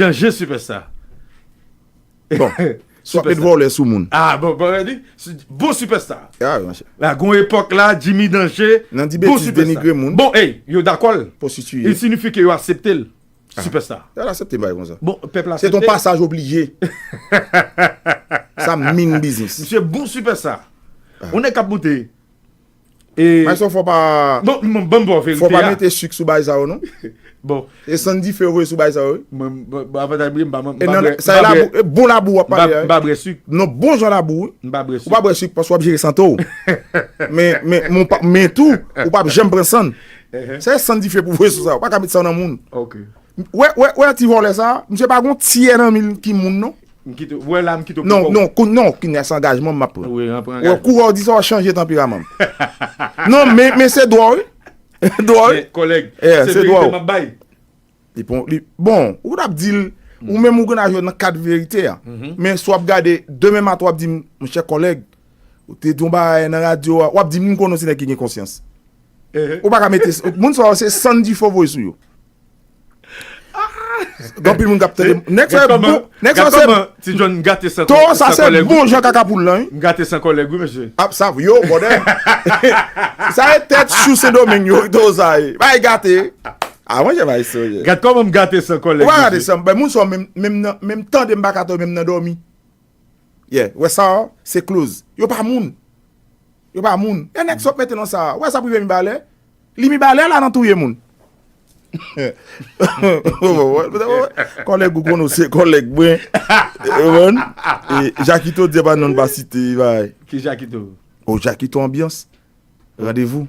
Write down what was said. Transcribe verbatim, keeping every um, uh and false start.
Danje sipèsta. Bon, sou ap met vòlè sou moun. Ah, bon, bon, di, bon sipèsta. Ah, wi, monchè. La, gon epòk la, Jimmy Danje, Nan di betiz, denigre moun. Bon, hey, yo dakò l. Pwostitiye. Il signifie que yo aksepte l. Sipèsta. Yo aksepte bay konsa. Bon, pèp la Se ton aksepte. Pasaj oblije. Sa min biznis. Misye bon sipèsta. On nèg k ap monte. E Maestro, fò pa bon, bon, bon, bon, verite. Fò pa A. Mete sik sou bay sa yo non. Bon, E sann dife voye sou bay sa yo wi. Mwen, bon, bon, avantaj mwen, m pa, m E pa nan bwè, sa e m pa labou, bwè, e bon labou w ap m pa, pale m a. pa bwè sik, Non, bon jan labou wi. m pa bwè Ou sik. pa bwè sik paske w ap jere sante w. Men, men, men, w pa- men tou, ou p ap janm pran sann. Ehe. Se sann dife pou voye sou sa. Ou pa ka met sa nan moun. Ok. Wè, wè, wè ti vòlè sa, misye pa gon tyè nan mil ki moun non. M kite, wè la, m kite w Non, pou non, kou- non, kounye a se angajman m ap pran. Wi, an pran Wè, kou w di sa w chanje tanperaman. Non, men, men se dwa wi. Dwa wi. Men, kòlèg, Yeah, se se dwa verite w. M ap bay. Li pon, li, bon, ou t ap di l, ou menm ou grenn a jwe nan kad verite a. Men si w ap gade, demen maten w ap di m, monchè kòlèg, ou te di yon bagay nan radyo a, w ap di m, m konnen w se nèg ki gen konsyans. Ehe. Ou pa ka mete, moun sa yo se sann dife voye sou yo. Gen anpil moun k ap tande. Nèg sa Gad yo kòman, bon, nèg sa gad yo se kòman, ti John gate san To kò- sa san se kòlèg ou. Bon jan kaka pou l lan wi. M gate san kòlèg wi, mesye. Ap sa yo bòdè. Sa e tèt chou Sendomeng yo to sa e. Bay gate. A mwen jan bay serye. Gad kòman m gate san kòlèg. Ou pa gade Mesye. Sa, bay moun sa menm menm nan menm tande m pa ka tande menm nan dòmi. Yeah, wè sa se close. Yo pa moun. Yo pa moun. E nèg sòt mete nan sa. Wè sa prive Mibalè. Li Mibalè la nan touye moun. Kòlèg ou konnen se kòlèg mwen. Ou konprann? E Jakito di pa non pa site bay. Ki Jakito? O Jakito anbyans. Randevou.